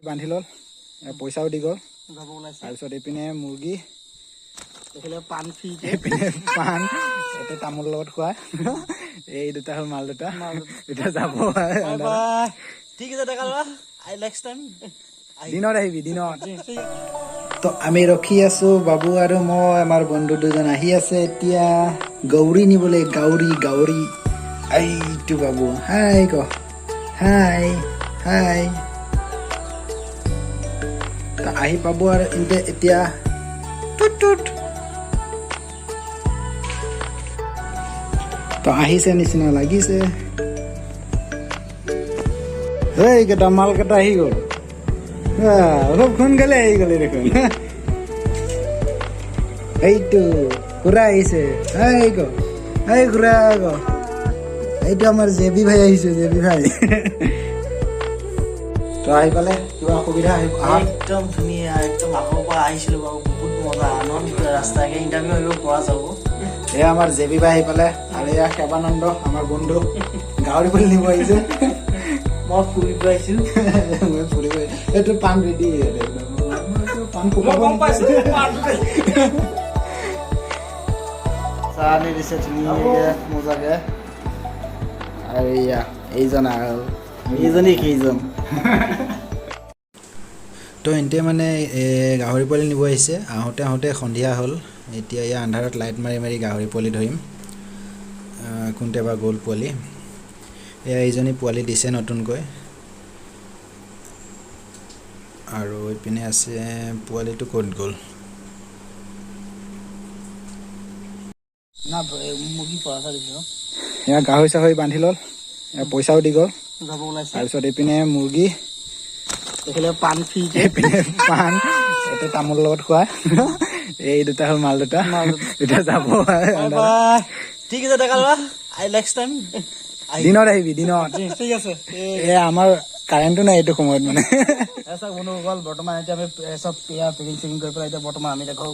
বান্ধি ল'ল, পইচাও দি গ'ল। যাব ওলাইছে। তাৰপিছত এইপিনে মুৰ্গী, এইফালে পাণ ফ্ৰীকে। এইপিনে পাণ, এইটো তামোল লগত খোৱা। এই দুটা হ'ল মাল দুটা, এতিয়া যাব। Bye bye. ঠিক আছে ডেকা ল'ৰা, I next time. দিনত আহিবি, দিনত। তো আমি ৰখি আছো, বাবু আৰু মই। আমাৰ বন্ধু দুজন আহি আছে এতিয়া গৌৰী নিবলৈ, গাউৰী গাউৰী। এইটো বাবু, হাই ক, হাই হাই। তো আহি পাব আৰু এন্তে এতিয়া। টুট টুট। তো আহিছে নিচিনা লাগিছে। এইকেইটা মালকেইটা আহি গ'ল। খুব সোনকালে আহি গ'লে দেখোন। এইটো খুৰা আহিছে, এই ক, এই খুৰা ক। এইটো আমাৰ জেবি ভাই আহিছে, জেবি ভাই। তো আহি পালে, কিবা অসুবিধা আহি আহাত? একদম ধুনীয়া, একদম। আগৰ পৰা আহিছিলো বাৰু, বহুত মজা, আনন্দিত। ৰাস্তাকে ইণ্টাৰভিউ আহিব পৰা যাব। এয়া আমাৰ জেবি ভাই আহি পালে আৰু এয়া সেৱানন্দ, আমাৰ বন্ধু, গাহৰি পোৱালি নিব আহিছে। মই ফুৰিব আহিছো। মই ফুৰিব। এইটো পাণ ৰেডি, পাণ শুকাব। চাহ আনি দিছে ধুনীয়াকে মজাকে। আৰু এয়া এইজন আৰু এইজনী কেইজন। তো এন্তে মানে গাহৰি পোৱালি নিব আহিছে। আহোঁতে আহোঁতে সন্ধিয়া হ'ল। এতিয়া এয়া আন্ধাৰত লাইট মাৰি মাৰি গাহৰি পোৱালি ধৰিম। কোনটো বা গ'ল পোৱালি। এয়া এইজনী পোৱালি দিছে নতুনকৈ। আৰু এইপিনে আছে পোৱালিটো, ক'ত গ'ল? না, মুৰ্গী পৰাঠা দিছো। এয়া গাহৰি চাহৰি বান্ধি ল'ল, পইচাও দি গ'ল। যাব ওলাইছে। তাৰপিছত এইপিনে মুৰ্গী, এইফালে পাণ ফ্ৰীকে। এইপিনে পাণ, এইটো তামোল লগত খোৱা। এই দুটা হ'ল মাল দুটা, এতিয়া যাব। Bye bye. ঠিক আছে ডেকা ল'ৰা, I next time. দিনত আহিবি, দিনত। ঠিক আছে। এ আমাৰ কাৰেণ্টটো নাই এইটো সময়ত মানে। চাওক বন্ধুসকল, বৰ্তমান এতিয়া আমি চব এয়া পেকিং চেকিং কৰি পেলাই এতিয়া বৰ্তমান আমি এতিয়া ঘৰ